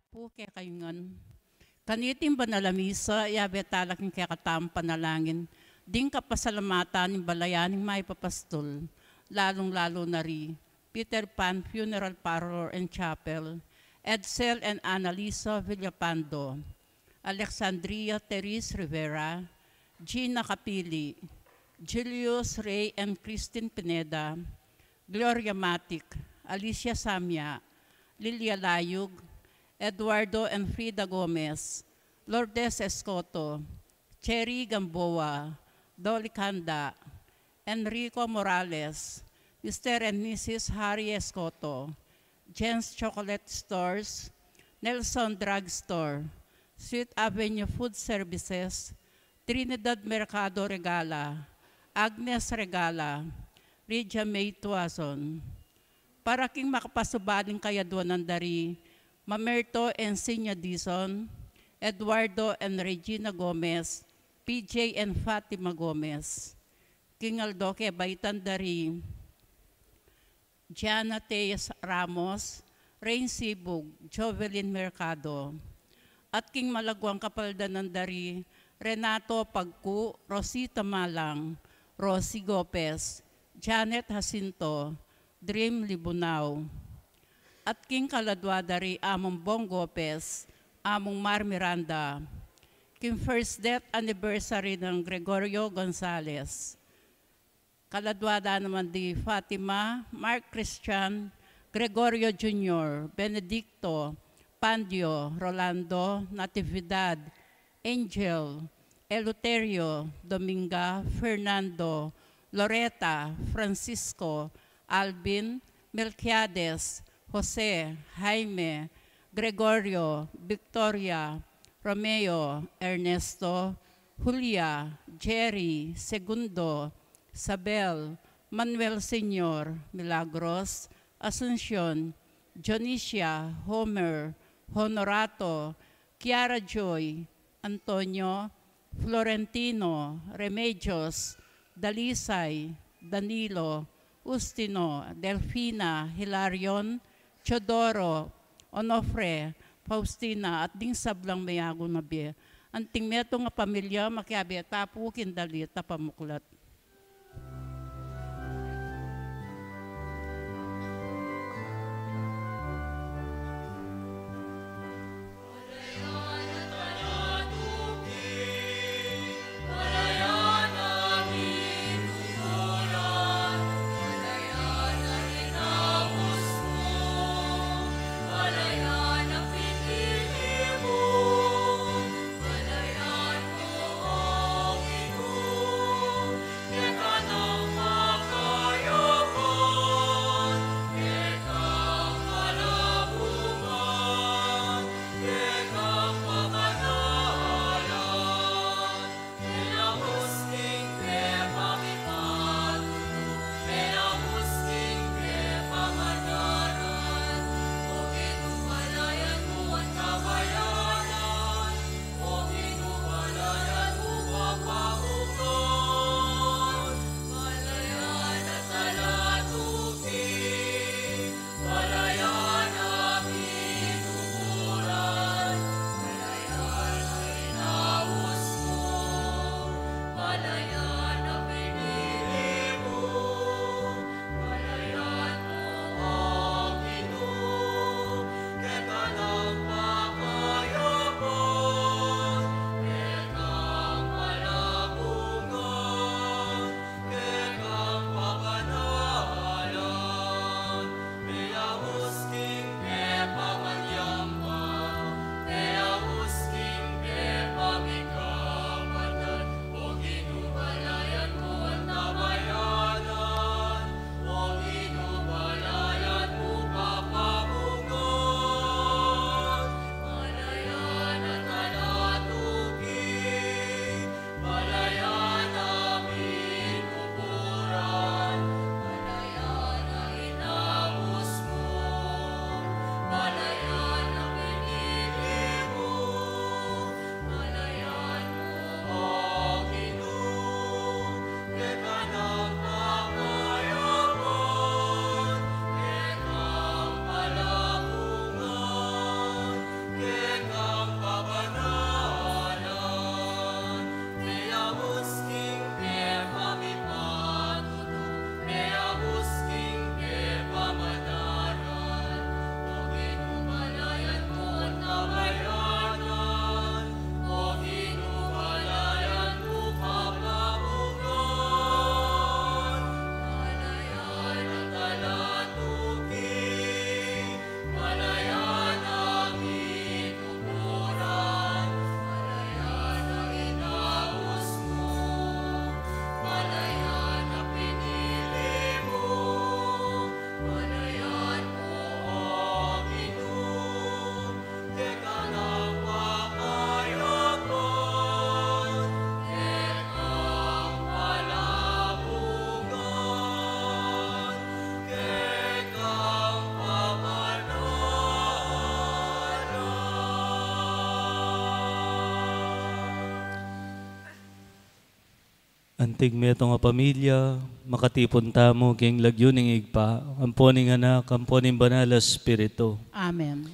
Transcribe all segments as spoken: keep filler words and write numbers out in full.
Pu kekayu ngan. Kaniting banal a misa, yabe tala king kekatamung panalangin ding kapasalamatan ning balayan ning mayap a pastul, lalung-lalu na ri Peter Pan Funeral Parlor and Chapel, Edsel and Annalisa Villapando, Alexandria Therese Rivera, Gina Capili, Julius Ray and Christine Pineda, Gloria Matic, Alicia Samia, Lilia Layug, Eduardo and Frida Gomez, Lourdes Escoto, Cherry Gamboa, Dolly Canda, Enrico Morales, Mister and Missus Harry Escoto, Jen's Chocolate Stores, Nelson Drug Store, Sweet Avenue Food Services, Trinidad Mercado Regala, Agnes Regala, Lydia May Tuazon. Para king makapasubaling kayadwanan da ri Mamerto and Sinya Dizon, Eduardo and Regina Gomez, P J and Fatima Gomez. King aldo kebaitan da ri Jana Teyes Ramos, Rain Sibug, Jovelyn Mercado. At king malaguang kapaldanan da ri Renato Pagku, Rosita Malang, Rosie Gopez, Janet Jacinto, Dream Libunao. At king kaladua da ri Among Bong Gopez, Among Mar Miranda. King first death anniversary nang Gregorio Gonzalez. Kaladua da naman di Fatima, Mark Christian, Gregorio Junior, Benedicto, Pandio, Rolando, Natividad, Angel, Eleuterio, Dominga, Fernando, Loreta, Francisco, Alvin, Melquiades, Jose, Jaime, Gregorio, Victoria, Romeo, Ernesto, Julia, Jerry, Segundo, Sabel, Manuel Senior, Milagros, Asuncion, Dionisia, Homer, Honorato, Kiara Joy, Antonio, Florentino, Remedios, Dalisay, Danilo, Ustino, Delfina, Hilarion, Teodoro, Onofre, Faustina, at ding sablang meyagu na bie. Anting metung a pamilya, makiabe ta pu king dalit a pamuklat. King metung a pamilya, makatipun tamu king lagyu ning Ibpa, ampo ning Anak, ampo ning Banal a Espiritu. Amen.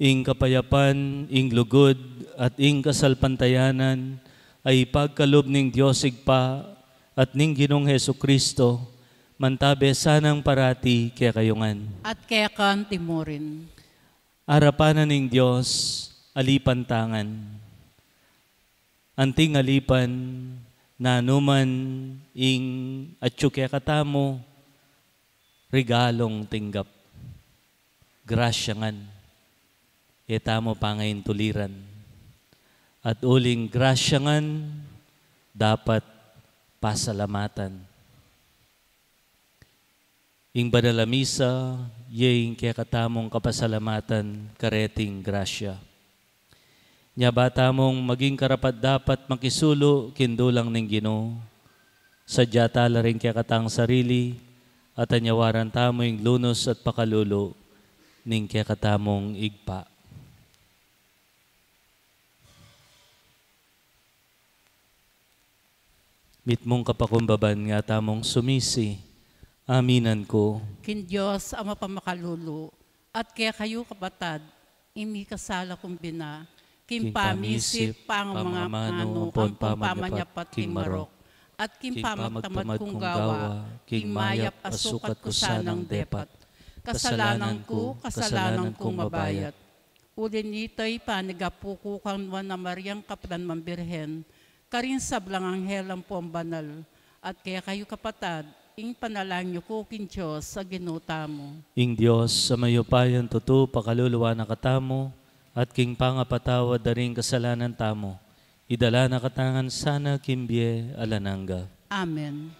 Ing kapayapan, ing lugud, at ing kasalpantayanan, a ipagkalub ning Dios Ibpa, at ning Ginung Jesucristo, mantabe sanang parati kekayu ngan. At keka naman murin. Arapan na ning Dios, alipan ta ngan. Anting alipan, nanu man ing atyu kekatamu, regalung tinggap. Grasya ngan, e tamu pangaintuliran. At uling grasya ngan, dapat pasalamatan. Ing banal a misa, ye ing kekatamung kapasalamatan kareting grasya. Nya ba tamung maging karapat-dapat makisulu king dulang ning Ginu, sadya tala ring kekatang sarili, at anyawaran tamu ing lunus at pakalulu ning kekatamung Ibpa. Mitmung kapakumbaban nga tamung sumisi, aminan ku. King Dios a mapamakalulu, at kekayu kapatad, ing mikasala kung bina, king pamisip, pamamanu, ampon pamanyapat king marok, at king pamagtamad kung gawa, king mayap a sukat ku sanang depat. Kasalanan ku, kasalanan kung mabayat. Uli nita, ipanigapu ku kang Nuan a Mariang Kaplan mang Birhen, karing sablang anghel ampon banal, at kekayu kapatad, ing panalangin yu ku king Dios a Ginu tamu. Ing Dios a mayupayang tutu pakaluluan na katamu, at king pangapatawad da ring kasalanan tamu, idala na katamu ngan sana king bie alang angga. Amen.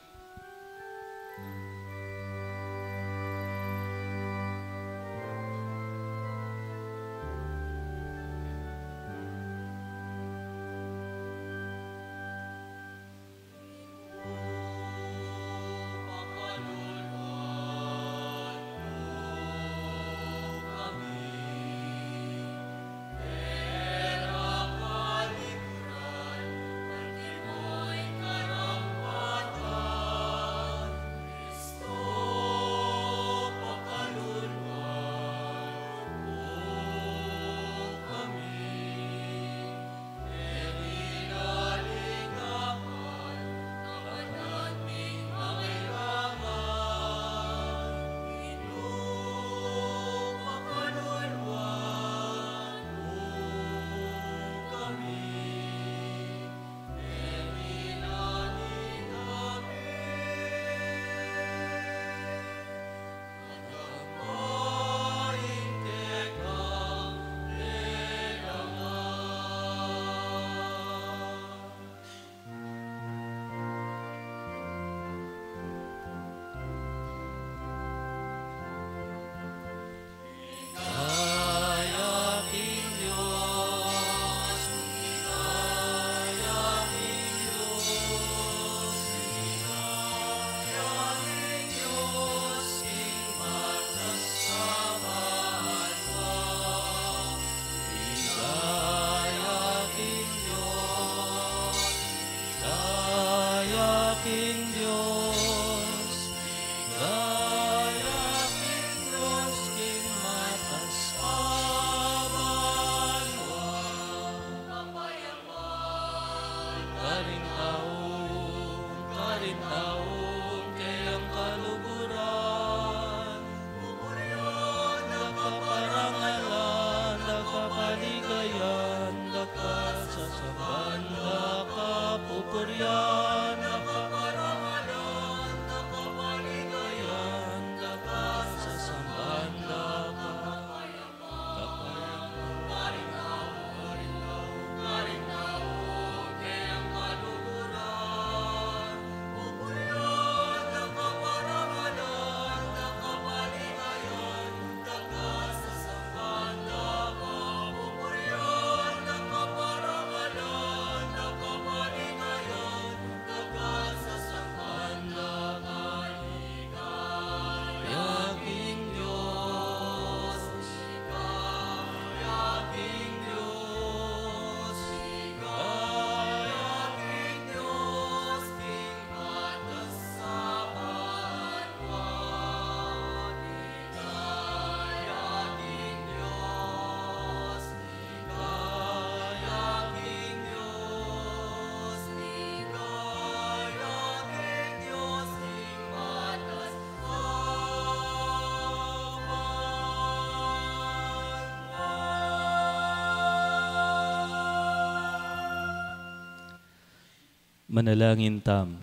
Manalangin tam.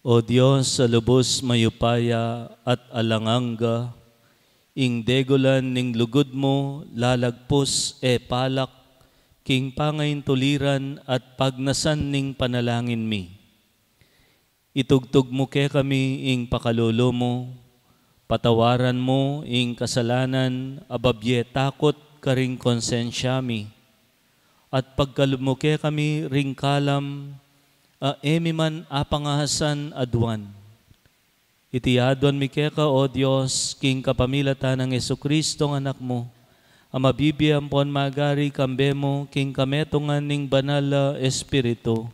O Dios a lubus mayupaya at alang angga, ing degulan ning lugud mu lalagpus e palak king pangaintuliran at pagnasan ning panalangin mi. Itugtug mu kekami ing pakalulu mu, patawaran mu ing kasalanan a babie takut karing konsensya mi, at pagkalub mu kekami ring kalam a e mi man apangahasan aduan. Iti aduan mi keka, O Dios, king kapamilatan nang Jesucristo a Anak mu, a mabibie ampon magari kambe mu king kametungan ning Banal a Espiritu,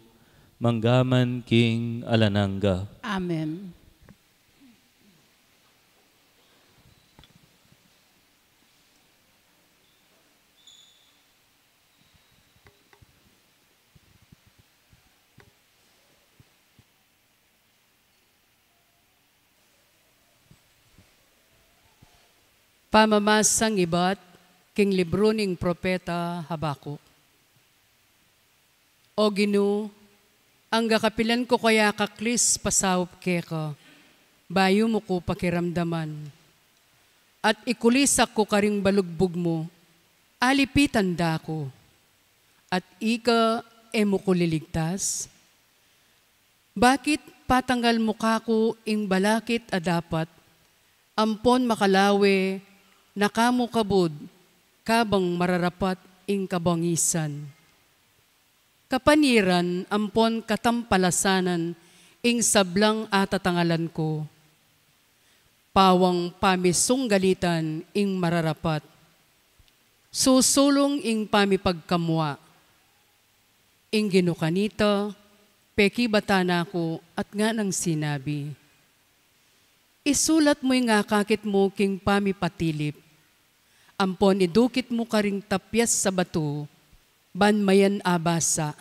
mangga man king alang angga. Amen. Pamamasang ibat king libru ning propeta Habacuc. O Ginu, angga kapilan ku kaya kaklis pasaup keka, bayu mu ku pakiramdaman? At ikulisak ku karing balugbug mu, alipitan da ku, at ika e mu ku liligtas? Bakit patangal mu kaku ing balakit a dapat, ampon makalawe na ka mu kabud, kabang mararapat ing kabangisan? Kapaniran ampon katampalasanan ing sablang atatangalan ku. Pawang pamisunggalitan ing mararapat, susulung ing pamipagkamua. Ing Ginu kanita, pekibatan na ku at nganang sinabi, isulat mu ing akakit mu king pamipatilip, ampon idukit mu karing tapyas a batu, ban mayan abasa.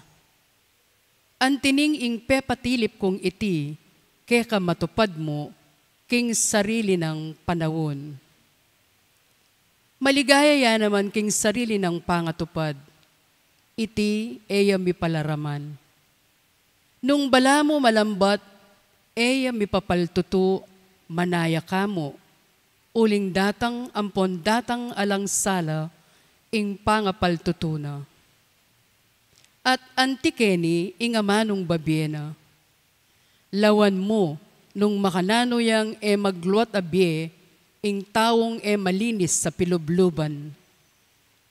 Antining ing pepatilip kung iti keka matupad mu king sarili nang panaun. Maligaya ya naman king sarili nang pangatupad, iti e ya mipalaraman. Nung balamu malambat, e ya mipapaltutu, manaya ka mu, uling datang ampon datang alang sala ing pangapaltutu na. At anti keni ing amanung babie na, lawan mu nung makananu yang e magluat a bie ing taung e malinis a pilubluban.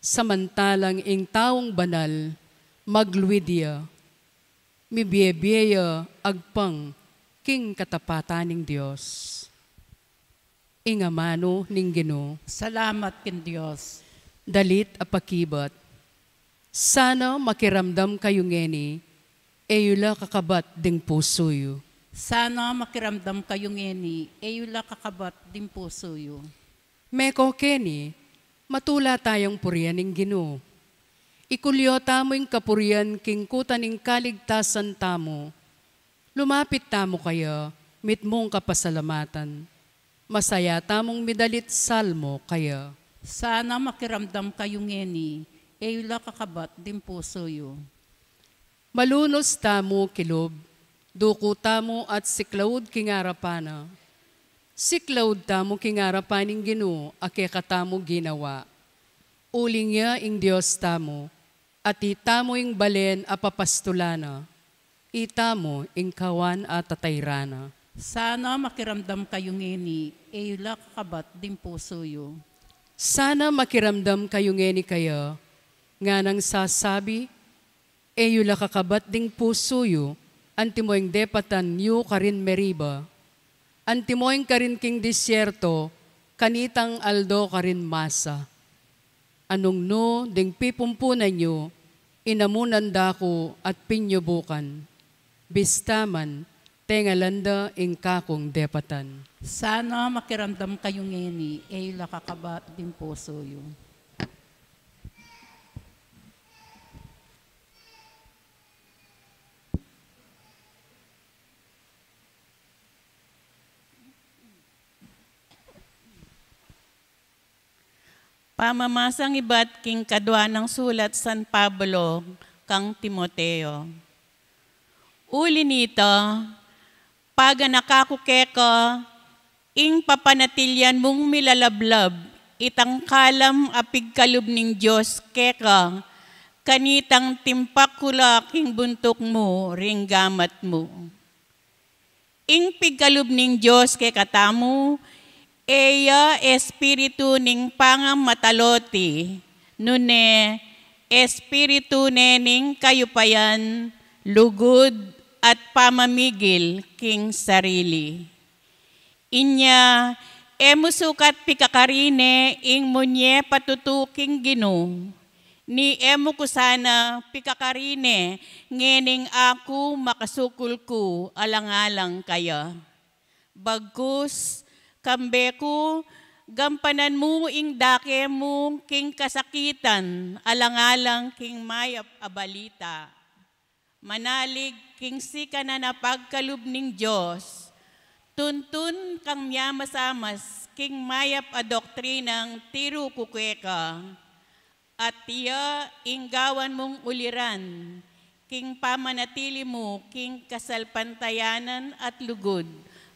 Samantalang ing taung banal, magluid ya, mibie-bie ya agpang king katapatan ning Dios. Ing amanu ning Ginu. Salamat king Dios. Dalit a pakibat. Sana makiramdam kayu ngeni, e yu la kakabat ding pusu yu. Sana makiramdam kayu ngeni, e yu la kakabat ding pusu yu. Meko keni, matula tayang purian ing Ginu. Ikulyo tamu ing kapurian king kuta ning kaligtasan tamu. Lumapit tamu kaya, mitmung kapasalamatan. Masaya tamung midalit salmo kaya. Sana makiramdam kayu ngeni, e yu la kakabat ding pusu yu. Malunus tamu kilub, duku tamu at siklaud king arapan na. Siklaud tamu king arapan ning Ginu a kekatamu ginawa. Uling ya ing Dios tamu, at itamu ing balen a papastulan na, itamu ing kawan a tatairan na. Sana makiramdam kayu ngeni, e yu la kakabat ding pusu yu. Sana makiramdam kayu ngeni kaya, nganang sasabi, e yu la kakabat ding pusu yu, antimo ing depatan yu karin Meriba. Antimo ing karin king disyerto, kanitang aldo karin Masa. Anung nu ding pipumpunan yu, inamunan da ku at pinyubukan. Bista man, tengalan da ing kakung depatan. Sana makiramdam kayu ngeni, e yu la kakabat ding pusu yu. Pamamasang ibat king kadua nang sulat San Pablo kang Timoteo. Uli nita, paganaka ku keka, ing papanatilian mung milalablab itang kalam a pigkalub ning Dios keka, kanitang timpak ku la king buntuk mu ring gamat mu. Ing pigkalub ning Dios kekatamu, e ya espiritu ning pangamataloti, nune espiritu ne ning kayupayan, lugud, at pamamigil king sarili. Inya, e mu sukat pikakarine ing munye patutu king Ginu, ni e mu ku sana pikakarine ngening aku makasukul ku alang-alang kaya. Bagkus, kambe ku, gampanan mu ing dake mu king kasakitan alang-alang king mayap a balita. Manalig king sikanan a pagkalub ning Dios, tuntun kang miamasamas king mayap a doktrinang tiru ku keka, at iya ing gawan mung uliran king pamanatili mu king kasalpantayanan at lugud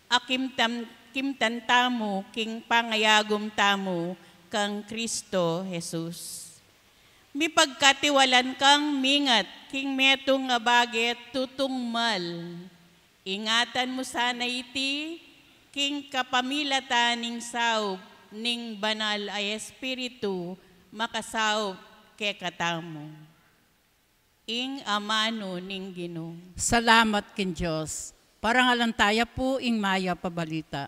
a kimtam-, kimtan tamu king pangayagum tamu kang Kristo Jesus. Mipagkatiwalan kang mingat king metung a bage tutung mal. Ingatan mu sana iti king kapamilatan ning saup ning Banal a Espiritu makasaup kekatamu. Ing amanu ning Ginu. Salamat king Dios. Parangalan taya pu ing mayap a balita.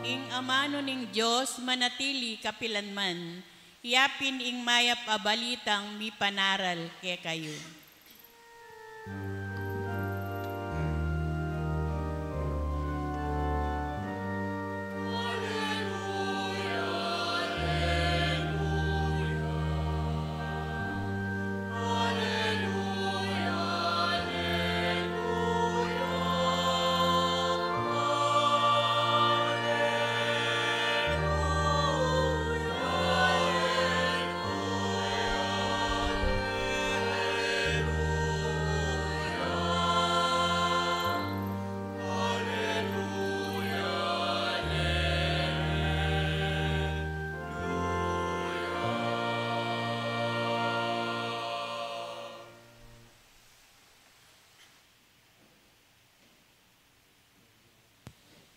Ing amanu ning Dios manatili kapilanman. Yapin ing mayap a balitang mipanaral kekayu.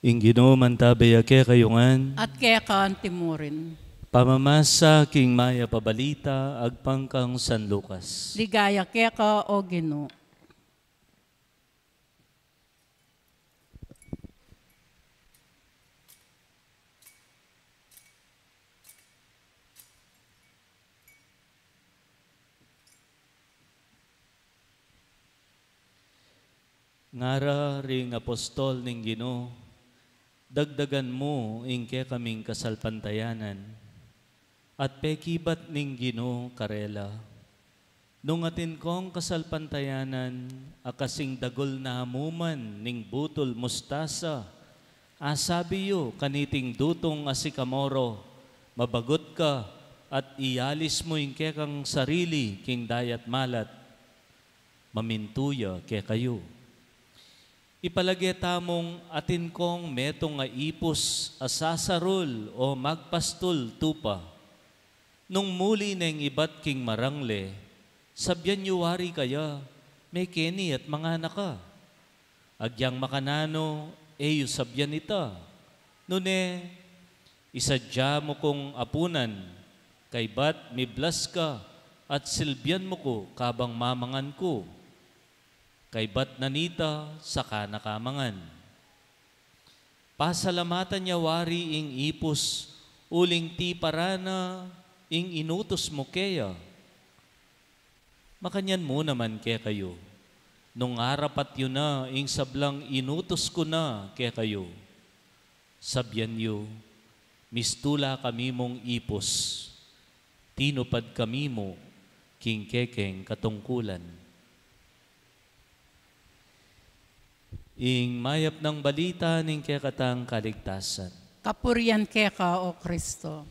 Ing Ginu mantabe ya kekayu ngan. At keka antimurin. Pamamasa king mayap a balita agpang kang San Lucas. Ligaya keka, O Ginu. Ngara ring apostol ning Ginu, dagdagan mu ing kekaming kasalpantayanan, at pekibat ning Ginu karela. Nung atin kong kasalpantayanan a kasing dagul na mu man ning butul mustasa, asabi yu kaniting dutung a sikamoro, "Mabagut ka at ialis mu ing kekang sarili king dayat malat," mamintu ya kekayu. Ipalage tamung atin kong metung a ipus a sasarul o magpastul tupa. Nung muli neng ibat king marangle, "Sabyan yu wari kaya, mekeni at manganak ka." Agyang makananu, e yu sabyan ita. Nune, "Isadya mu kung apunan, kaybat miblas ka at silbian mu ku kabang mamangan ku." Kaybat na nita, saka na ka mangan. Pasalamatan ya wari ing ipus, uling tiparan na ing inutus mu keya. Makanyan mu naman kekayu, nung arapat yu na ing sablang inutus ku na kekayu, sabian yu, mistula kami mung ipus, tinupad kami mu king kekeng katungkulan. Ing mayap nang balita ning kekatang kaligtasan. Kapurian keka, O Kristo.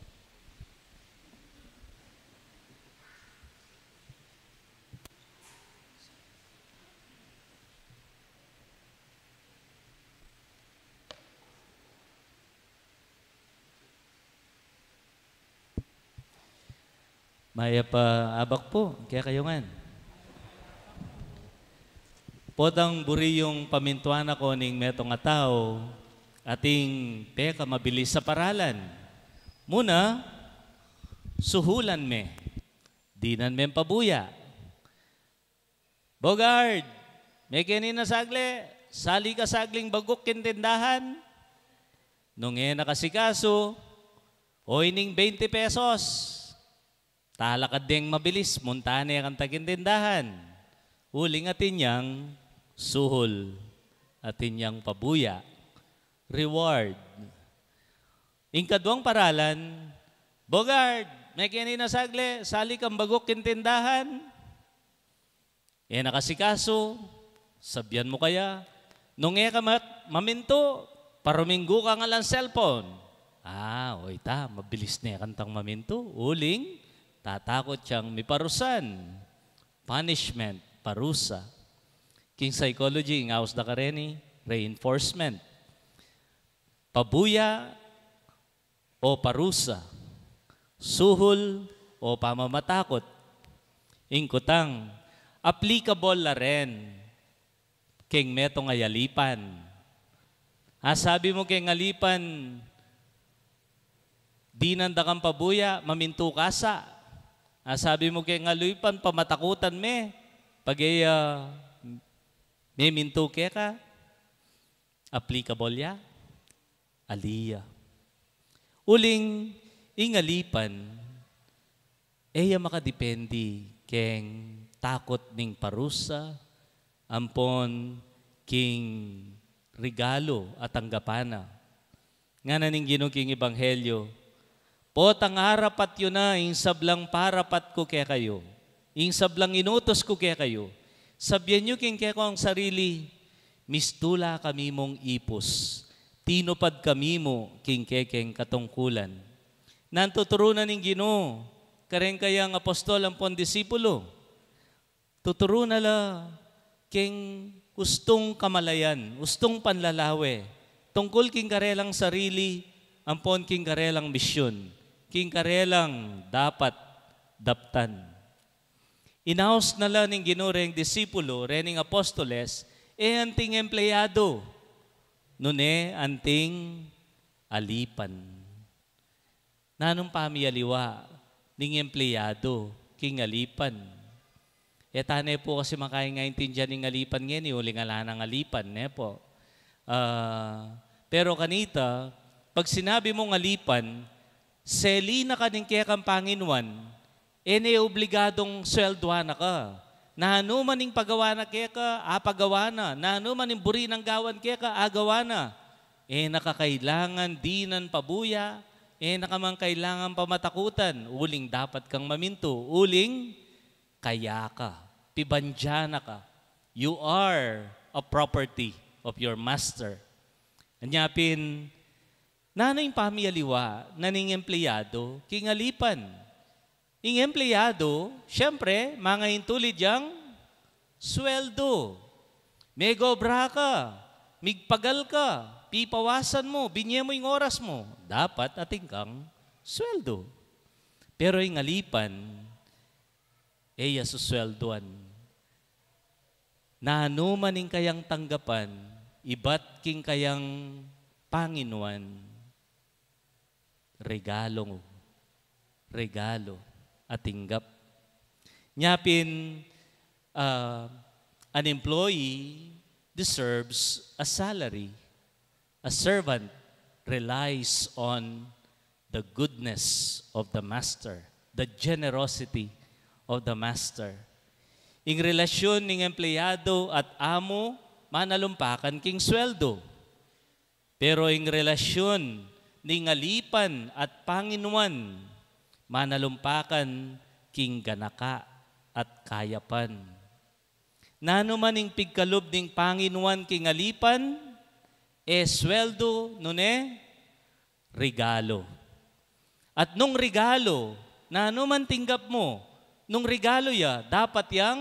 Mayap a abak pu kekayu ngan. Potang buri yung pamintuan na ko ning metung a tau, ating peka mabilis a paralan. Muna, suhulan me. Dinan meng pabuya. Bogard, mekeni na sagli, sali ka sagling baguk king tindahan. Nung e na kasikasu, o ining twenty pesos. Talakad deng mabilis, munta ne kanta king tindahan. Uling atin yang suhul, atin yang pabuya, reward. Ing kaduang paralan, Bogard, mekeni na sagli, sali kang baguk king tindahan. E na kasikasu, sabian mu kaya, nung e ka ma-, mamintu, paruminggu ka nga lang cellphone. Ah, o ita, mabilis ne kantang mamintu, uling tatakut yang miparusan. Punishment, parusa. King psychology, ing aus da kareni, reinforcement. Pabuya o parusa, suhul o pamamatakut. Ing kutang, applicable la rin keng metung a alipan. Asabi mu keng alipan, dinan da kang pabuya, mamintu ka sa. Asabi mu keng alipan, pamatakutan me, pag e ya memintu keka. Applicable ya? Ali ya. Uling, ing alipan, e ya makadepende keng takut ning parusa, ampon king regalo a tanggapan na. Ngana ning Ginu king Ebanghelyo, potang arapat yu na ing sablang parapat ku kekayu, ing sablang inutus ku kekayu, sabian yu king kekong sarili, mistula kami mung ipus, tinupad kami mu king kekeng katungkulan. Nanu ing tuturu na ning Ginu kareng kayang apostol ampon disipulu? Tuturu na la king ustung kamalayan, ustung panlalawe, tungkul king karelang sarili, ampon king karelang misyun, king karelang dapat daptan. Inaus na la ning Ginu reng disipulu, rening apostoles, e anting empleyado, nune anting alipan. Nanung pamialiwa ning empleyado king alipan? E ta ne pu kasi makaintindian ing alipan ngeni, uling ala nang alipan, ne pu? Ah, pero kanita, pag sinabi mung alipan, seli na ka ning kekang panginuan, e ne obligadung swelduan na ka. Nanu man ing pagawa na keka, apagawa na. Nanu man ing buri nang gawan keka, agawa na. E na ka kailangan dinan pabuya, e na ka man kailangan pamatakutan, uling dapat kang mamintu, uling kaya ka, pibandya na ka. You are a property of your master. Anya pin, nanu ing pamialiwa na ning empleyado king alipan? Ing empleyado, siyempre, mangaintulid yang sweldo. Megobra ka, migpagal ka, pipawasan mu, binye mu ing oras mu, dapat atin kang sweldo. Pero ing alipan, e ya suswelduan. Nanu man ing kayang tanggapan, ibat king kayang panginuan, regalo, regalo a tinggap. Nya pin, ah, An employee deserves a salary. A servant relies on the goodness of the master, the generosity of the master. Ing relasyon ning empleyado at amo, manalumpakan king sweldo. Pero ing relasyon ning alipan at panginuan, manalumpakan king ganaka at kayapan. Nanu man ing pigkalub ning panginuan king alipan, e sweldo, nune, regalo. At nung regalo, nanu man tinggap mu, nung regalo ya, dapat yang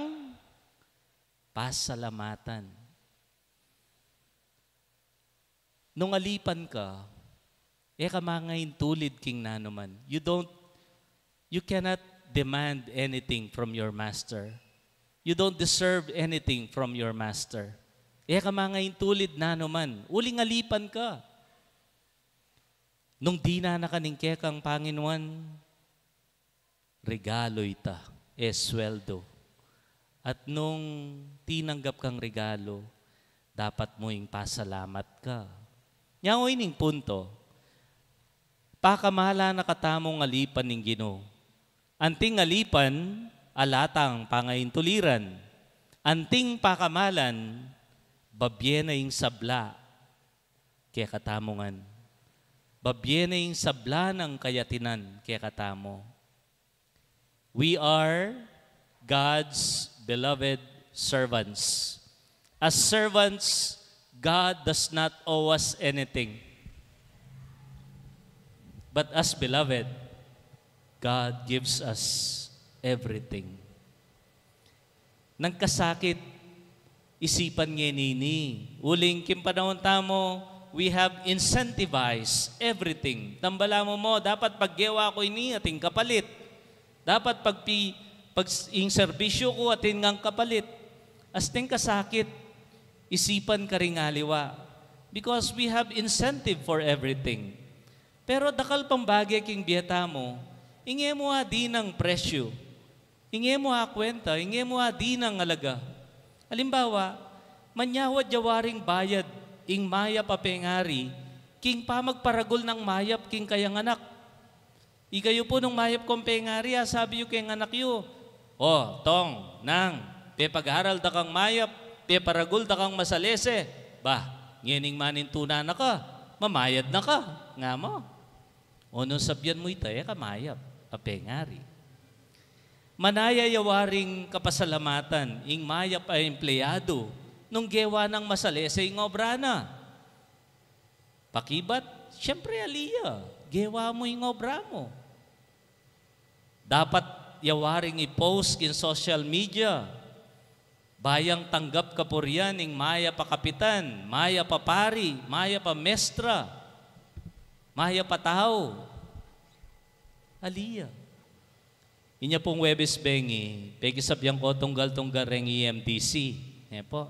pasalamatan. Nung alipan ka, e ka mangaintulid king nanuman. You don't, you cannot demand anything from your master. You don't deserve anything from your master. E ka mangaintulid nanuman. Uling alipan ka. Nung dinan na ka ning kekang panginuan, regalo ita, e sweldo. At nung tinanggap kang regalo, dapat mu ing pasalamat ka. Nya o ining punto, pakamalan na katamung alipan ning Ginu. Anting alipan, ala tang pangaintuliran. Anting pakamalan, babie na ing sabla kekatamu ngan. Babie na ing sabla nang kayatinan kekatamu. We are God's beloved servants. As servants, God does not owe us anything. But as beloved, God gives us everything. Nung kasakit, isipan ngeni ini. Uling king panaun tamu, we have incentivized everything. Tambala mu mo, dapat paggewa ku ini, atin kapalit. Dapat pagpi-, pag ing serbisyu ku, atin ngang kapalit. Asting kasakit, isipan karing aliwa. Because we have incentive for everything. Pero dakal pang bage king bie tamu, ing e mu a dinang presyu, ing e mu a kwenta, ing e mu a dinang alaga. Alimbawa, manyawad ya waring bayad ing mayap a pengari king pamagparagul nang mayap king kayang anak. Ikayu pu nung mayap kong pengari, asabi yu keng anak yu, "O, Tong, Nang, pepag-aral da kang mayap, peparagul da kang masalese. Ba, ngening manintunan na ka, mamayad na ka," nga mu. O nung sabian mu ita, e ka mayap a pengari. Manaya ya waring kapasalamatan ing mayap a empleyadu nung gewa nang masalese ing obra na. Pakibat, siyempre, ali ya, gewa mu ing obra mu. Dapat ya waring i-post king social media, ba yang tanggap kapurian ing mayap a kapitan, mayap a pari, mayap a mestra, mayap a tau. Ali ya. Inya pung Huwebes bengi, pekisabian ku tunggal-tunggal reng E M D C. E pu.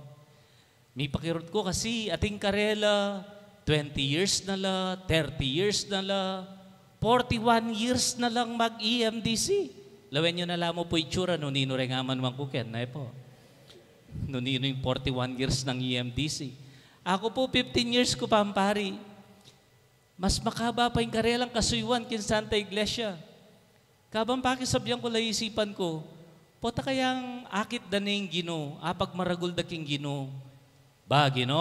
Mipakirut ku kasi, atin karela, twenty years na la, thirty years na la, forty-one years na lang mag-E M D C. Lawen yu na la mu pu itsura, nung ninu reng amanuan ku keni, e pu. Nung ninu ing forty-one years nang E M D C. Aku pu, fifteen years ku pang pari. Mas makaba pa ing karelang kasuyuan king Santa Iglesia. Kabang pakisabian ku la, isipan ku, pota kayang akit da ne ing Ginu, apagmaragul da king Ginu. Ba, Ginu,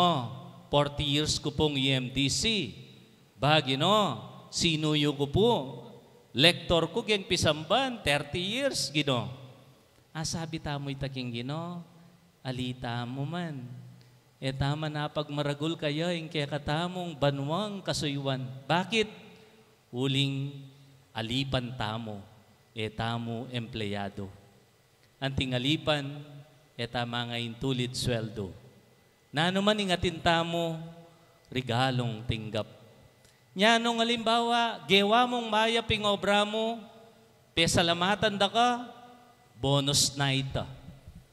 forty years ku pung E M D C. Ba, Ginu, sinuyu ku pu, lektor ku keng pisamban, thirty years, Ginu. Asabi tamu ita king Ginu, ali tamu man. E ta man apagmaragul kaya ing kekatamung banuang kasuyuan. Bakit? Uling alipan tamu, e tamu empleyadu. Anting alipan, e ta mangaintulid sweldo. Nanu man ing atin tamu, regalung tinggap. Nya nung alimbawa, gewa mung mayap ing obra mu, pesalamatan da ka, bonus na ita.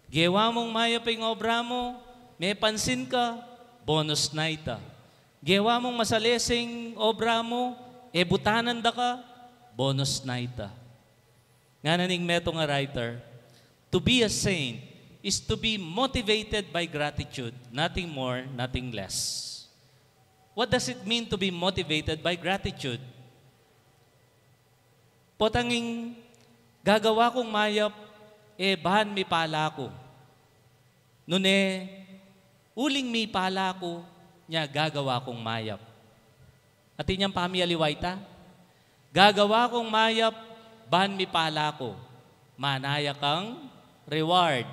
Gewa mung mayap ing obra mu, mepansin ka, bonus na ita. Gewa mung masalese ing obra mu, ebutanan da ka, bonus na ita. Ngana ning metung a writer, "To be a saint is to be motivated by gratitude, nothing more, nothing less. What does it mean to be motivated by gratitude? Potang ing gagawa kung mayap, e ban mipala ku. Nune, uling mipala ku, nya gagawa kung mayap. Atin yang pamialiwa ita, gagawa kung mayap, ban mipala ku. Manaya kang reward.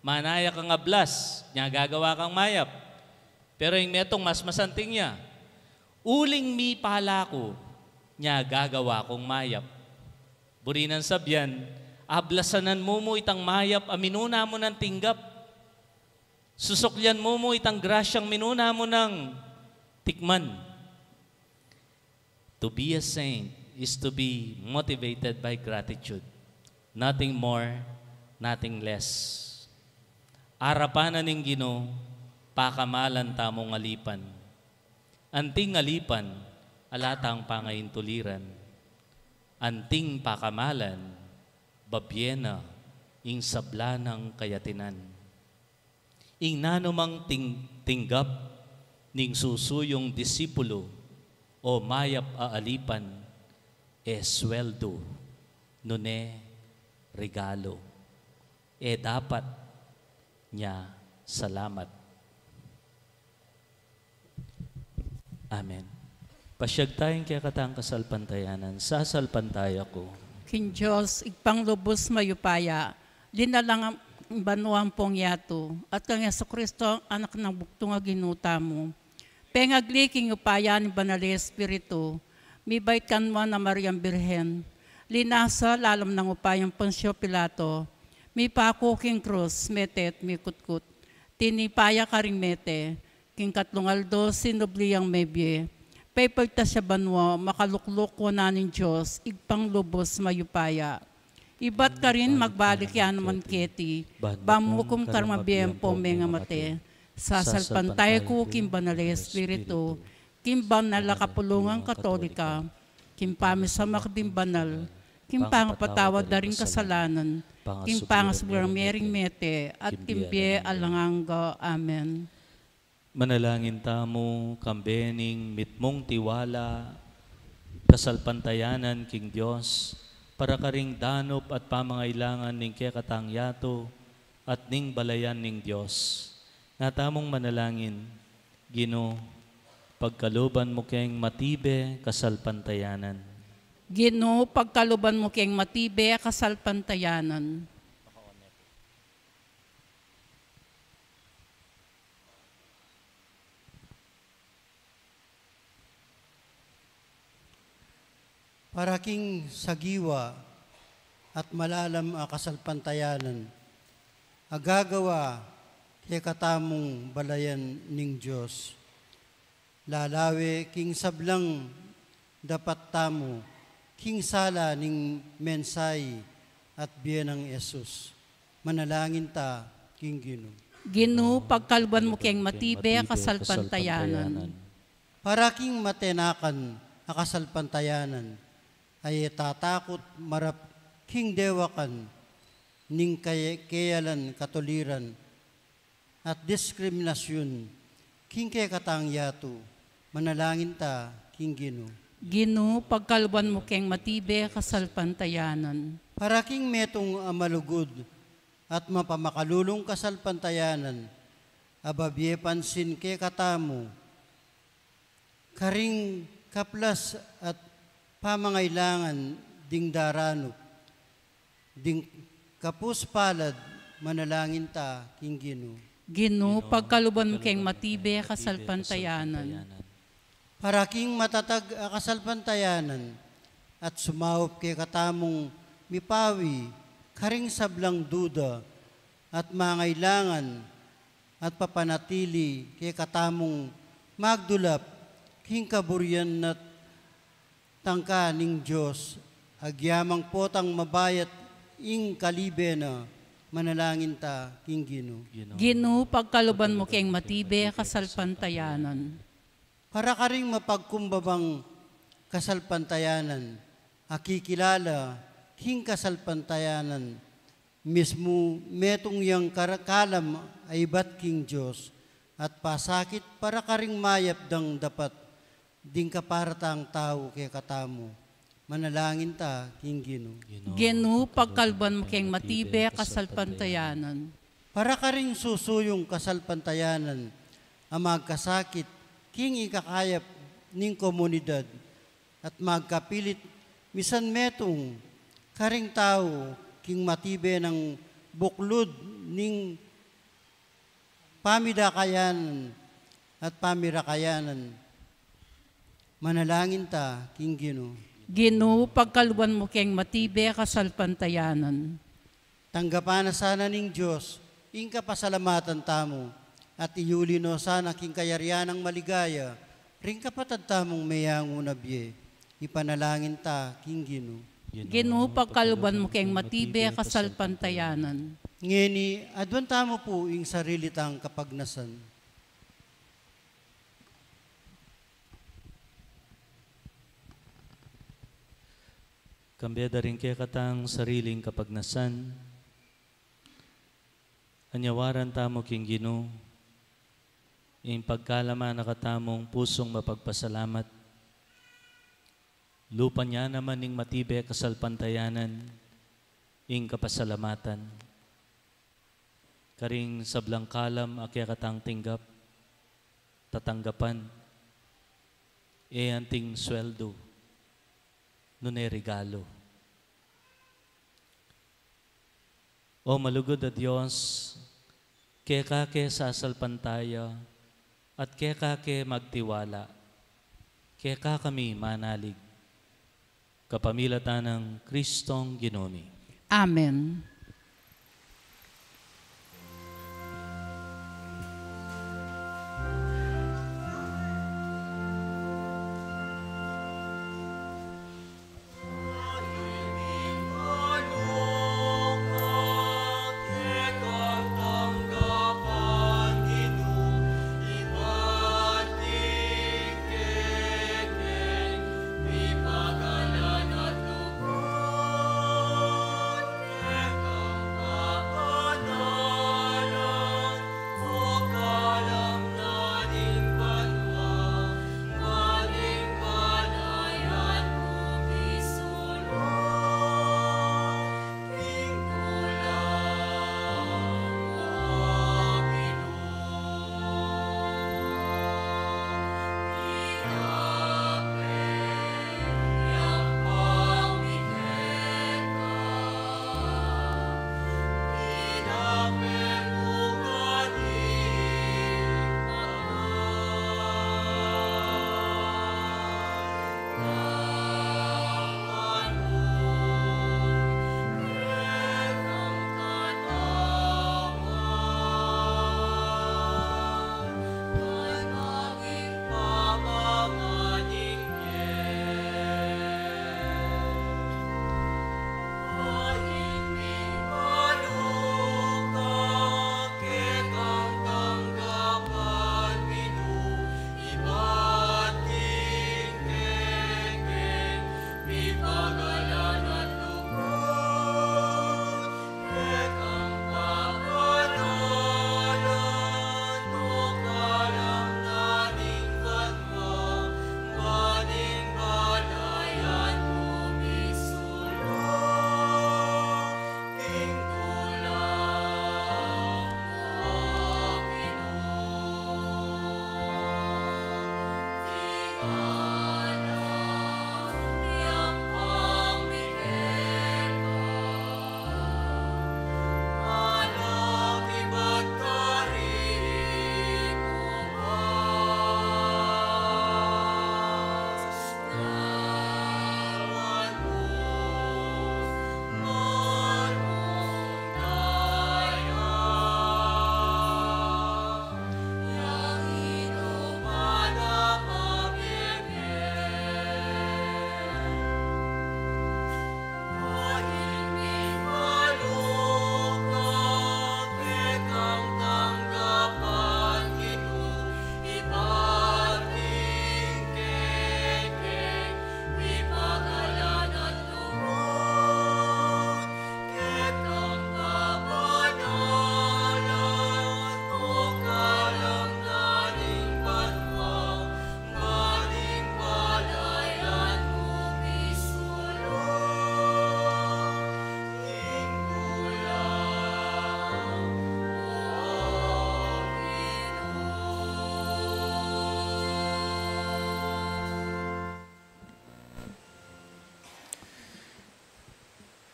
Manaya kang ablas, nya gagawa kang mayap. Pero ing metung mas masanting ya, uling mipala ku, nya gagawa kung mayap. Buri nang sabyan, ablasanan mu mu itang mayap a minuna mu nang tinggap. Susuklian mu mu itang grasyang minuna mu nang tikman. To be a saint is to be motivated by gratitude. Nothing more, nothing less. Arapan na ning Ginu, pakamalan tamung alipan. Anting alipan, ala tang pangaintuliran. Anting pakamalan, babie na ing sabla nang kayatinan. Ing nanumang ting-, tinggap ning susuyung disipulo o mayap a alipan, e sweldo, nune regalu. E dapat nya salamat. Amen. Pasyag taya ing kekatang kasalpantayanan. Sasalpantaya ku king Dios, Ibpang lubus mayupaya, linalang ing banua ampong yatu, at kang Jesucristo, Anak nang bugtung a Ginu tamu. Pengagli king upaya ning Banal a Espiritu, mibait kanman a Mariang Birhen, linasa lalam nang upayang Poncio Pilato, mipaku king krus, mete at mikutkut, tinipa ya karing mete, king katlung aldo sinubli yang mebie, pepaitas ya banua, makalukluk wanan ning Dios, Ibpang lubus mayupaya. Ibat karin magbalik ya naman keti, ban mukum karing mabie ampong mengamate. Sasalpantaya ku king Banal a Espiritu, king banal a kapulungan Katolika, king pamisamak ding banal, king pangapatawad da ring kasalanan, king pangasubli rang mie ring mete, at king bie alang angga. Amen. Manalangin tamu, kambe ning mitmung tiwala, kasalpantayanan king Dios, para karing danup at pamangailangan ning kekatang yatu at ning balayan ning Dios. Nga tamung manalangin, Ginu, pagkaluban mu keng matibe kasalpantayanan. Ginu, pagkaluban mu keng matibe kasalpantayanan. Para king sagiwa at malalam a kasalpantayanan a gagawa kekatamung balayan ning Dios, lalawe king sablang dapat tamu king sala ning mensahe at bie nang Jesus. Manalangin ta king Ginu. Ginu, pagkaluban mu keng matibe a kasalpantayanan. Para king matenakan a kasalpantayanan, a e tatakut marap king dewakan ning kaye-, keyalan katuliran at diskriminasyun king kekatang yatu, manalangin ta king Ginu. Ginu, pagkaluban mu keng matibe a kasalpantayanan. Para king metung a malugud at mapamakalulung kasalpantayanan, a babie pansin kekatamu, karing kaplas at pamangailangan ding daranup, ding kapus palad, manalangin ta king Ginu. Ginu, pagkaluban mu keng matibe a kasalpantayanan. Para king matatag a kasalpantayanan, at sumaup kekatamung mipawi karing sablang duda at mangailangan at papanatili kekatamung magdulap king kaburian at tangka ning Dios, agyamang potang mabayat ing kalibe na, manalangin ta king Ginu. Ginu, pagkaluban mu keng matibe a kasalpantayanan. Para karing mapagkumbabang kasalpantayanan, a kikilala king kasalpantayanan, Mismu metung yang kar-, kalam a ibat king Dios, at pasakit para karing mayap dang dapat ding kaparatang tau kekatamu. Manalangin ta king Ginu. Ginu, pagkalban mu keng matibe kasalpantayanan. Para karing susuyung kasalpantayanan a magkasakit king ikakayap ning komunidad at magkapilit misan metung karing tau king matibe nang buklud ning pamidakayan at pamirakayanan. Manalangin ta king Ginu. Ginu, pagkalban mu keng matibe kasalpantayanan. Tanggapan na sana ning Dios ing kapasalamatan tamu, at iuli no sana king kayarian nang maligaya ring kapatad tamung meyangu na bie. Ipanalangin ta king Ginu. Ginu, pagkalban mu keng matibe kasalpantayanan. Ngeni, aduan tamu pu ing sarili tang kapagnasan. Kambe da ring kekatang sariling kapagnasan, anyawaran tamu king Ginu ing pagkalama na katamung pusung mapagpasalamat. Lupa nya naman ing matibe kasalpantayanan ing kapasalamatan. Karing sablang kalam a kekatang tinggap, tatanggapan, e anting sweldo, nune regalo. O malugud a Dios, keka ke sasalpantaya at keka ke magtiwala, keka kami manalig. Kapamilatan nang Kristong Ginu mi. Amen.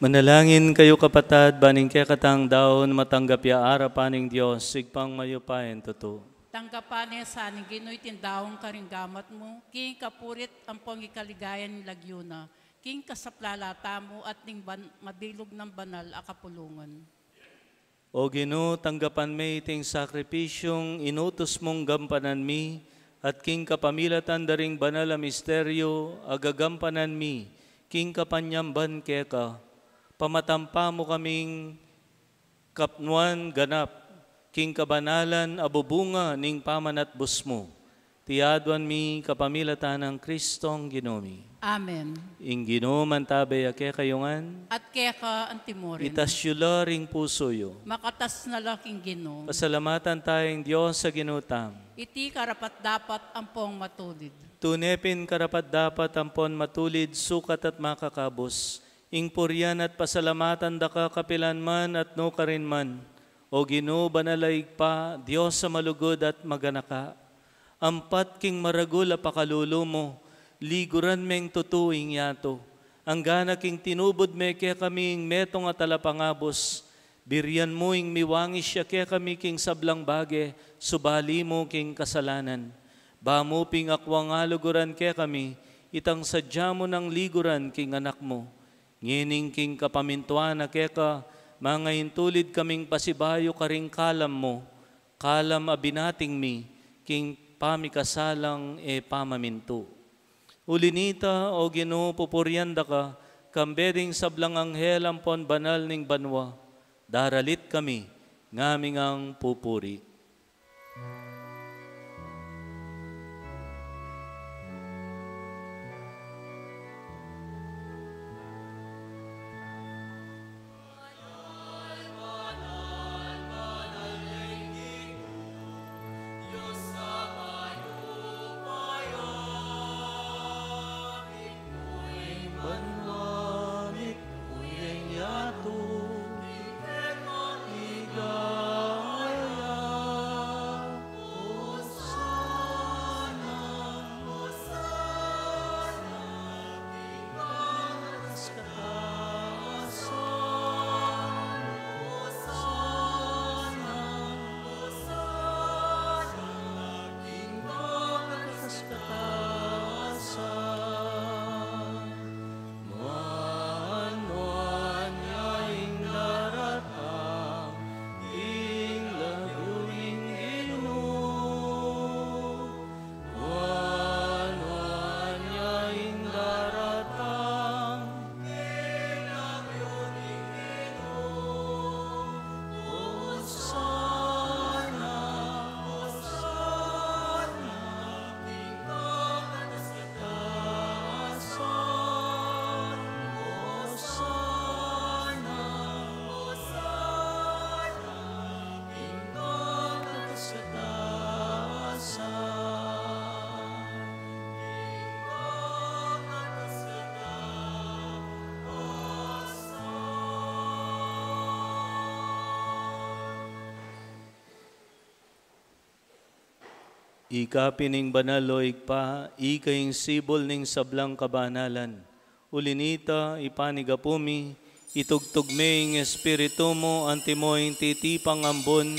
Manalangin kayu, kapatad, ban ing kekatang daun matanggap ya arapan ning Dios, Ibpang mayupayang tutu. Tanggapan ne sa ning Ginu iting daun karing gamat mu, king kapurian ampon king kaligayan ning lagyu na, king kasaplalan tamu at ning ban-, mabilug nang banal a kapulungan. O Ginu, tanggapan me iting sakripisyung inutus mung gampanan mi, at king kapamilatan da ring banal a misteryu a gagampanan mi king kapanyamban keka, pamatampa mu kaming kapnuan ganap king kabanalan a bubunga ning pamanatbus mu. Iti aduan mi kapamilatan nang Kristong Ginu mi. Amen. Ing Ginu mantabe ya kekayu ngan. At keka antimurin. Itas yu la ring pusu yu. Makatas na la king Ginu. Pasalamatan taya ing Dios a Ginu tamu. Iti karapat-dapat ampong matulid. Tune pin karapat-dapat ampon matulid, sukat at makakabus, ing purian at pasalamatan da ka kapilan man at nukarin man, O Ginu, banal a Ibpa, Dios a malugud at maganaka. Ampat king maragul a pakalulu mu, liguran meng tutu ing yatu. Anggana king tinubud me kekami ing metung a talapangabus, birian mu ing miwangis ya kekami king sablang bage, subali mu king kasalanan. Ba mu pin akwang aluguran kekami, itang sadya mu nang liguran king Anak mu. Ngening king kapamintuan na keka, mangaintulid kaming pasibayu karing kalam mu, kalam a binating mi king pamikasalang e pamamintu. Uli nita, O Ginu, pupurian da ka, kambe ding sablang anghel ampon banal ning banua, daralit kami, ngaming ang pupuri. Ika pin ing banal, o Ibpa, ika ing sibul ning sablang kabanalan. Uli nita, ipanigapu mi, itugtug me ing Espiritu mu antimo ing titipang ambun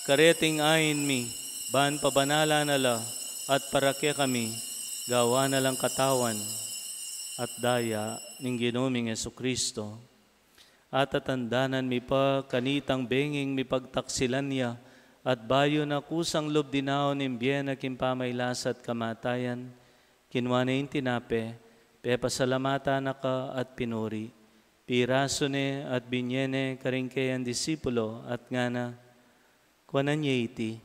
kareting ain mi, ban pabanalan na la at para kekami gawan na lang katawan at daya ning Ginu ming Jesucristo. Atatandanan mi pa kanitang benging mipagtaksilan ya, at bayu na kusang lub dinaun ing bie na king pamailas at kamatayan, kinua ne ing tinape, pepasalamatan na ka at pinuri, pirasu ne at binye ne karing kayang disipulo, at ngana: Kuanan ye iti,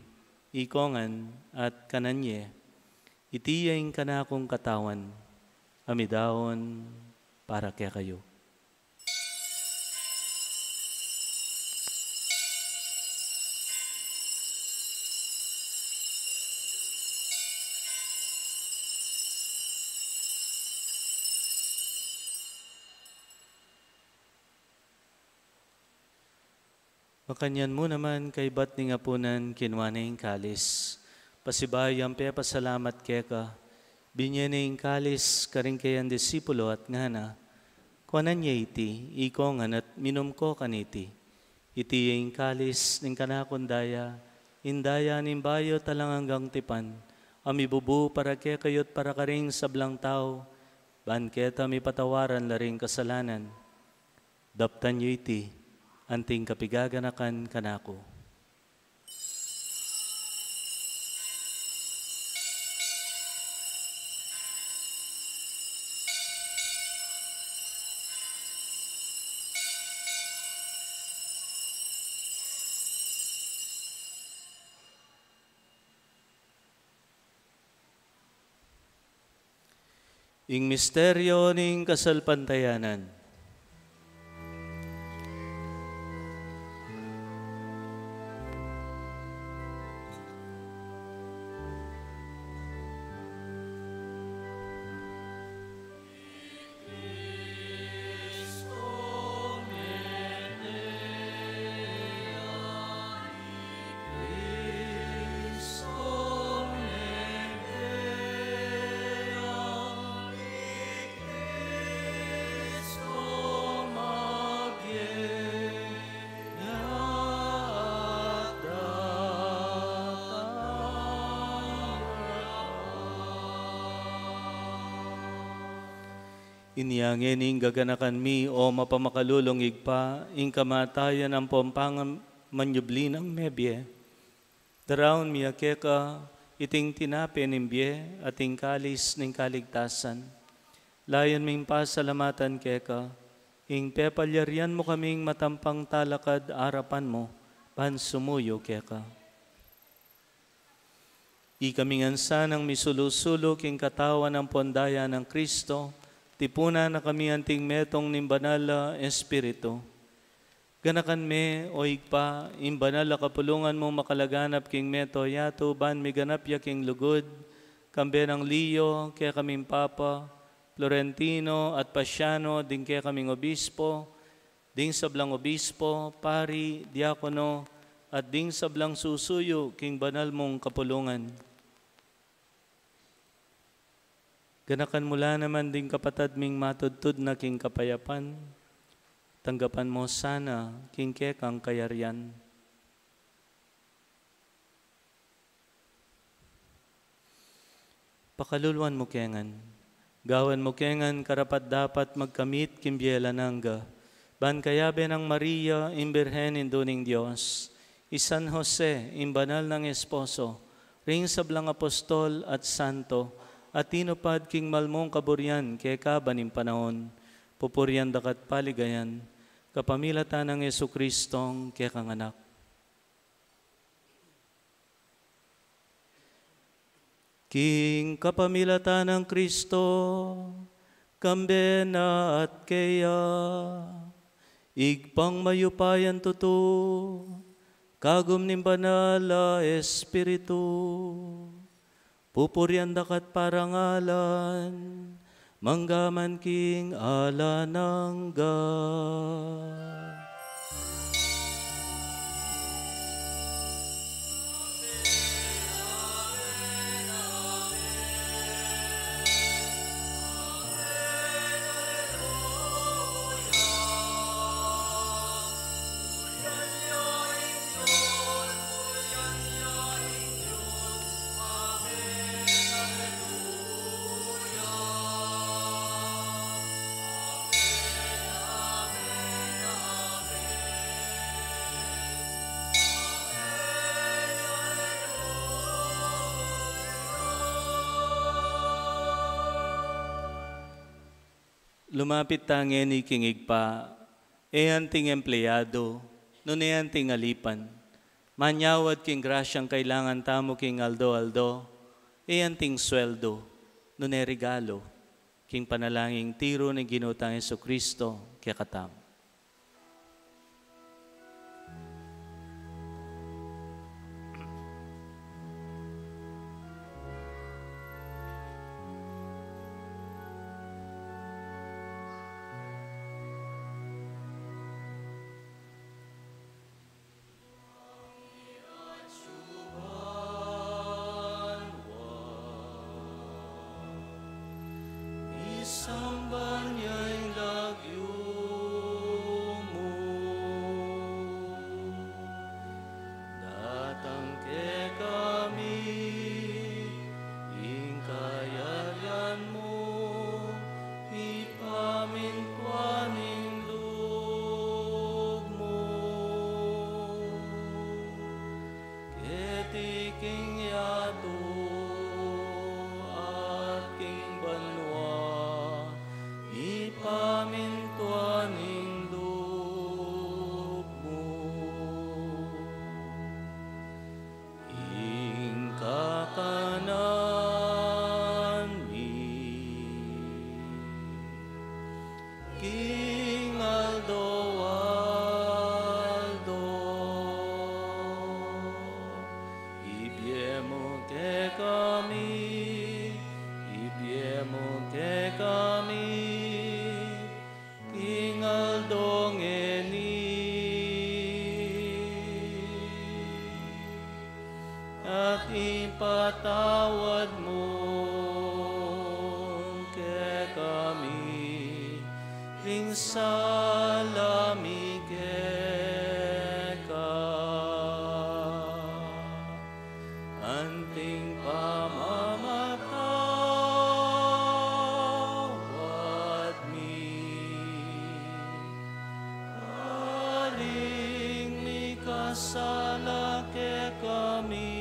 ikongan, at kanan ye. Iti ya ing kanakung katawan, a midaun para kekayu. Makanyan mu naman, kaybat ning apunan, kinua ne ing kalis. Pasibayu yang pepasalamat keka, binye ne ing kalis karing kayang disipulo at ngana: Kuanan ye iti, ikongan at minum ko kaniti. Iti ya ing kalis ning kanakung daya, ing daya ning bayu at alang anggang tipan, a mibubu para kekayu at para karing sablang tau, ban keta mipatawaran la ring kasalanan. Daptan yu iti, anting kapigaganakan kanaku. Ing misteryo ning kasalpantayanan. Inya ngeni ing gaganakan mi, o mapamakalulung Ibpa, ing kamatayan ampong pangan manyubli nang mebie. Daraun mi ya keka iting tinape ning bie at ing kalis ning kaligtasan. Layun ming pasalamatan keka, ing pepalyarian mu kaming matampang talakad arapan mu, ban sumuyu keka. Ikami ngan sanang misulu-sulu king katawan ampong daya nang Kristo, tipunan na kami anting metung ning Banal a Espiritu. Ganakan me, o Ibpa, ing banal a kapulungan mung makalaganap king mabilug a yatu, ban miganap ya king lugud, kambe nang Leo, kekaming Papa, Florentino at Pasiano, ding kekaming obispo, ding sablang obispo, pari, diakono, at ding sablang susuyu king banal mung kapulungan. Ganakan mu la naman ding kapatad ming matudtud na king kapayapan, tanggapan mu sana king kekang kayarian. Pakaluluan mu ke ngan. Gawan mu ke ngan karapat-dapat magkamit king bie alang angga, ban kayabe nang Maria, ing Birhen Indu ning Dios, i San Jose, ing banal nang esposo, ring sablang apostol at santo, a tinupad king malmung kaburian kekaban ning panaun, pupurian da ka at paligayan, kapamilatan nang Jesucristong kekang Anak. King kapamilatan nang Kristo, kambe na at keya, Ibpang mayupayang tutu, kagum ning Banal a Espiritu, pupurian da ka at parangalan, mangga man king alang angga. Lumapit ta ngeni king Ibpa, e anting empleyado, nune anting alipan, manyawad king grasyang kailangan tamu king aldo-aldo, e anting sweldo, nune regalo, king panalangin tiru ning Ginu tang Jesucristo kekatamu. Isamban ya ing lagyu kami king aldo ngeni, at ipatawad mu kekami ring sala mi keka, anting pamamatawad mi karing mikasala kekami.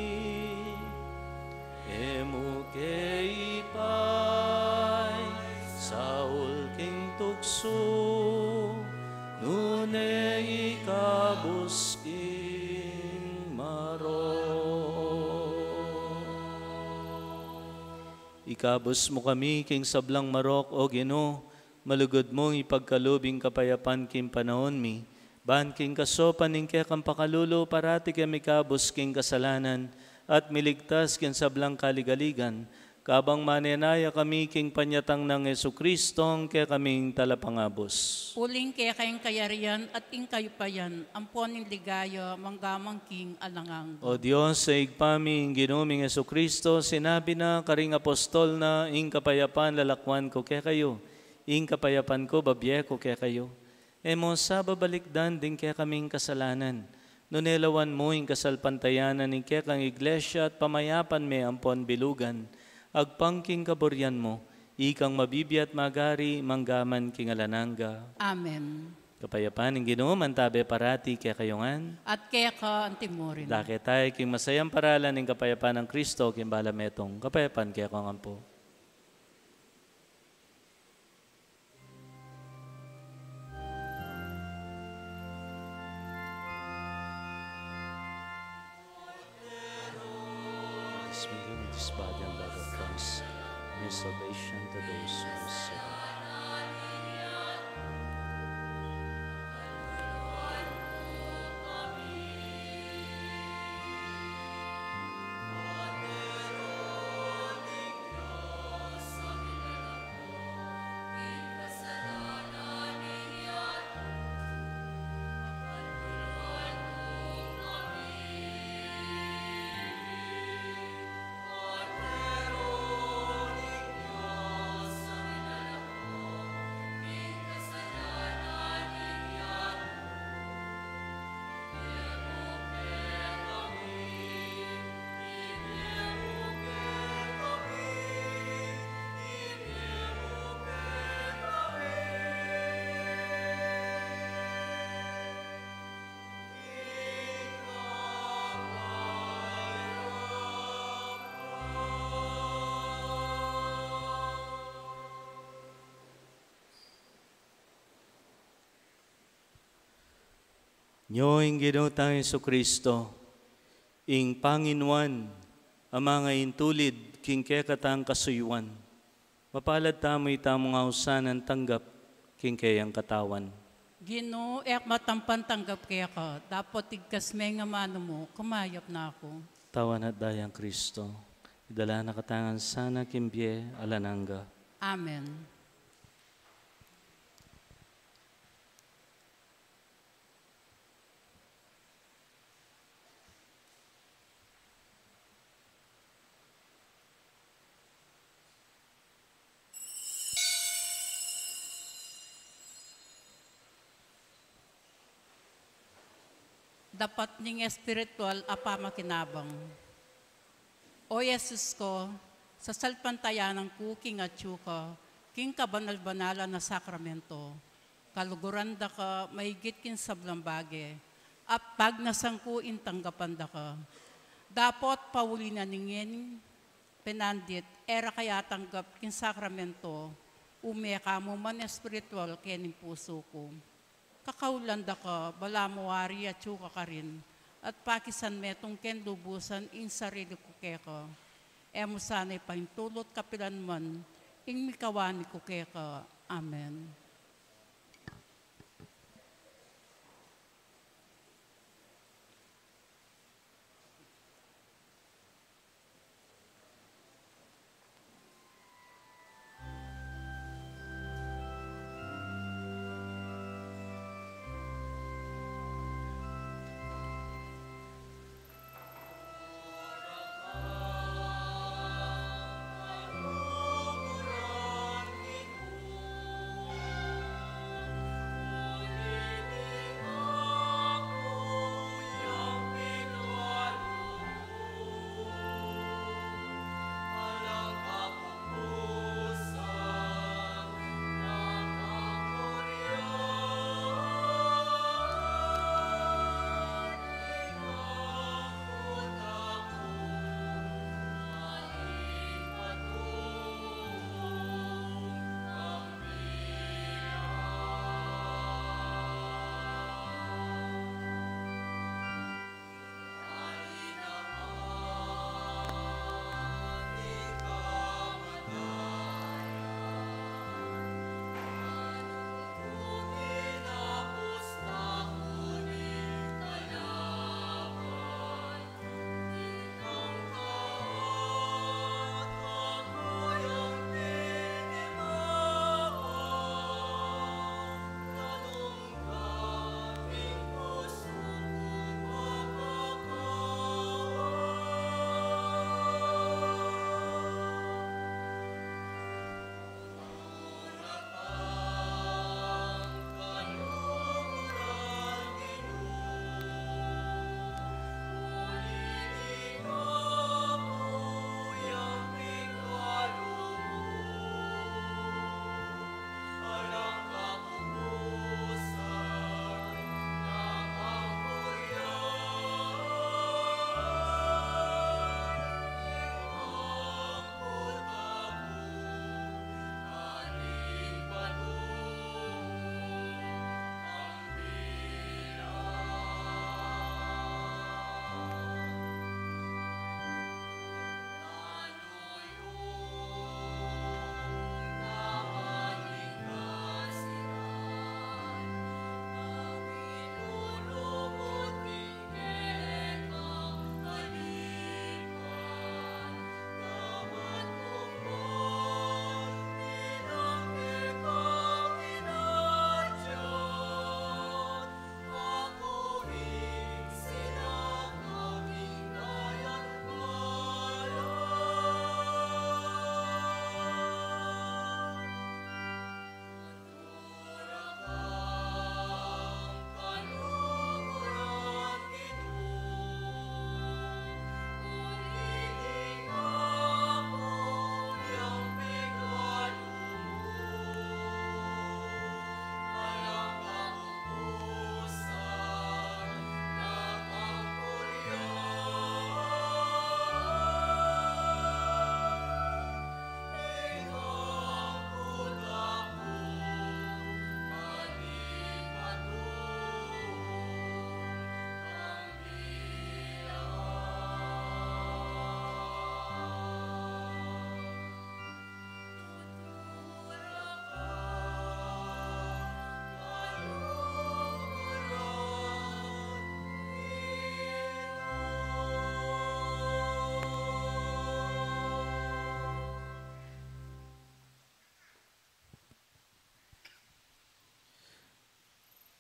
E mu ke ipaisaul king tuksu, nune ikabus ing marok. Ikabus mu kami king sablang marok, O Ginu, malugud mung ipagkalub ing kapayapan king panaun mi, ban king kasaupan ning kekang pakalulu parati kami ikabus king kasalanan, at miligtas king sablang kaligaligan, kabang manenaya kami king panyatang nang Jesucristo, ing kekaming Talapangabus. Uling keka ing kayarian at ing kayupayan, ampon ing ligaya, mangga man king alang angga. O Dios, a Ibpa mi, ing Ginu ming Jesucristo, sinabi na karing apostol na, ing kapayapan lalakwan ku kekayu, ing kapayapan ku babie ku kekayu. E mu sa babalikdan ding kekaming kasalanan, nune lawan mu ing kasalpantayanan ning kekang Iglesia at pamayapan me ampon bilugan, agpang king kaburian mu, ikang mabibie at magari, mangga man king alang angga. Amen. Kapayapan ning Ginu mantabe parati kekayu ngan. At keka antimurin. Dake tamu king masayang paralan ning kapayapan nang Kristo, king bala metung kapayapan keka ngan pu. This meeting, this body and blood of Christ, bring salvation to those who are sick. Nyo ing Ginu tang Jesucristo, ing panginuan a mangaintulid king kekatang kasuyuan. Mapalad tamu itamung ausan a tanggap king keyang katawan. Ginu, e ku matampan tanggap keka, dapot igkas me ing amanu mu, kumayap na ku. Katawan at dayang Kristo, idala na katamu ngan sana king bie alang angga. Amen. Dapat ning espiritual a pamakinabang. O Jesus ku, sasalpantayanan ku king atyu ka, king kabanal-banalan a sakramento, kaluguran da ka maigit king sablang bage, at pagnasan ku ing tanggapan da ka. Dapot pauli na ning ngening penandit, e ra ka atanggap king sakramento, ume ka mu man espiritual kening pusu ku. Kakaulan da ka, balamu wari atyu ka karin, at pakisan metung keng lubusan ing sarili ku keka. E mu sana ipaintulut kapilan man ing mikawani ku keka. Amen.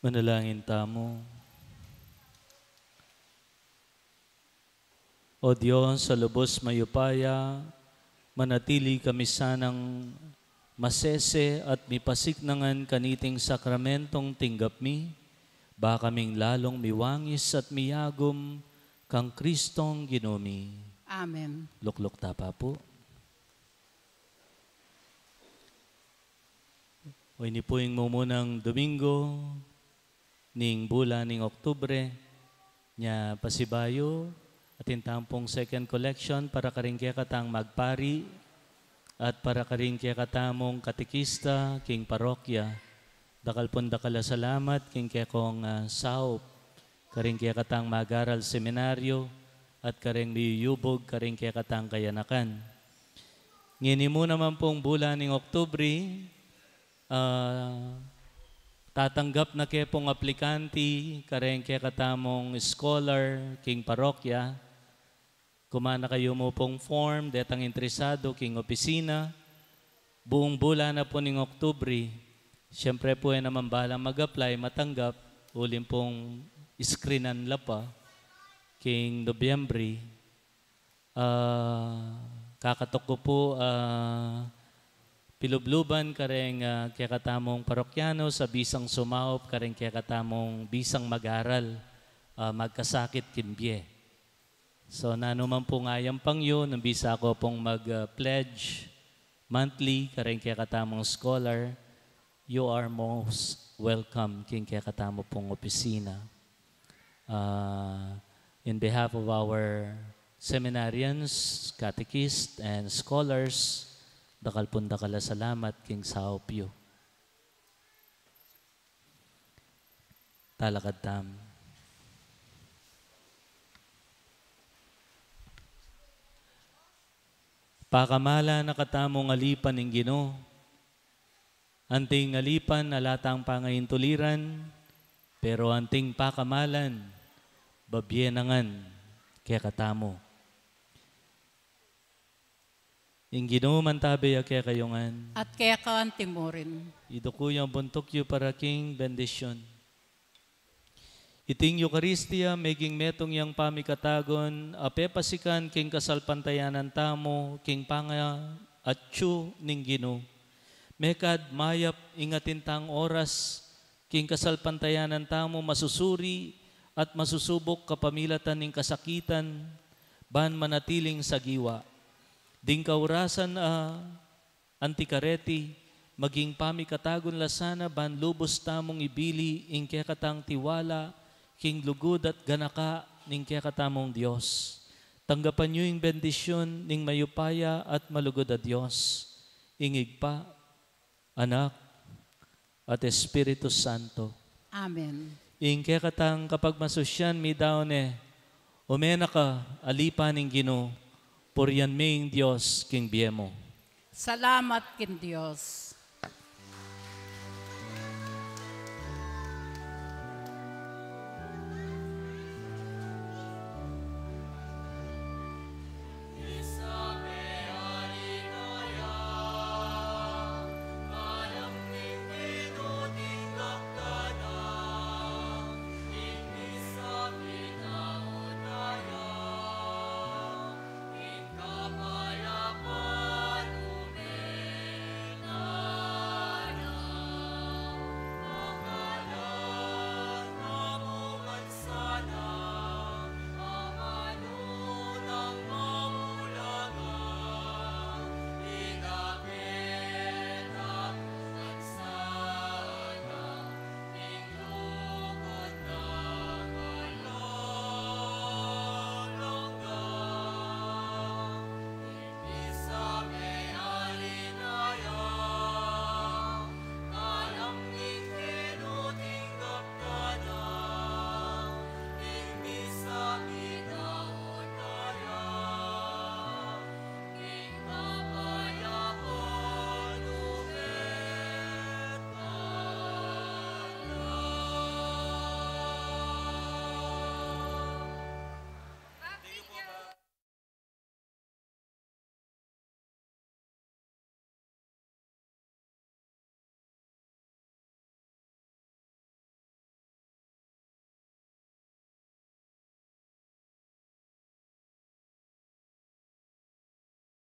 Manalangin tamu. O Dios a lubos mayupaya, manatili kami sanang masese at mipasiknangan kaniting sakramentong tinggap mi, ba kaming lalung miwangis at miyagum kang Kristong Ginu mi. Amen. Lukluk ta pa pu. O ini pu ing mumunang Domingo ning bulan ning Oktubre, nya pasibayu, atin tamu pung second collection para karing kekatang magpari at para karing kekatamung katekista king parokya. Dakal pung dakal a salamat king kekong, ah, saup, karing kekatang mag-aral seminaryo, at karing miyuyubug karing kekatang kayanakan. Ngeni mu naman pung bulan ning Oktubre, ah, tatanggap na ke pung aplikanti karing kekatamung scholar king parokya. Kuman na kayu mu pung form, detang interesado king opisina. Buung bulan na pu ning Oktubre, siyempre pu, e naman balang mag-apply, matanggap, uling pung screenan la pa king Nobyembre. Ah, kakatuk ku pu, ah, pilubluban karing, ah, kekatamung parokyano sa bisang sumaup karing kekatamung bisang mag-aral, ah, magkasakit king bie. So, nanu man pung ayampang yu, nung bisa ko pung mag, ah, pledge monthly karing kekatamung scholar, you are most welcome king kekatamu pung opisina. Ah, in behalf of our seminarians, catechists, and scholars, dakal pung dakal a salamat king saup yu. Talakad tamu. Pakamalan na katamung alipan ning Ginu. Anting alipan ala tang pangaintuliran, pero anting pakamalan, babie na ngan kekatamu. Ing Ginu mantabe ya kekayu ngan. At keka anti mu rin. Iduku yu ing buntuk yu para king bendisyun. Iting Eukaristia meging metung yang pamikatagun a pepasikan king kasalpantayanan tamu king pangaatsu ning Ginu. Mekad mayap ing atin tang oras king kasalpantayanan tamu masusuri at masusubuk kapamilatan ning kasakitan, ban manatiling sagiwa. Ding kaurasan a anti kareti, maging pamikatagun la sana ban lubus tamung ibili ing kekatang tiwala king lugud at ganaka ning kekatamung Dios. Tanggapan yu ing bendisyun ning mayupaya at malugud a Dios, ing Ibpa, Anak, at Espiritu Santo. Amen. Ing kekatang kapagmasusyan midaun ne, ume na ka, alipan ning Ginu, purian me ing Dios king bie mu. Salamat king Dios.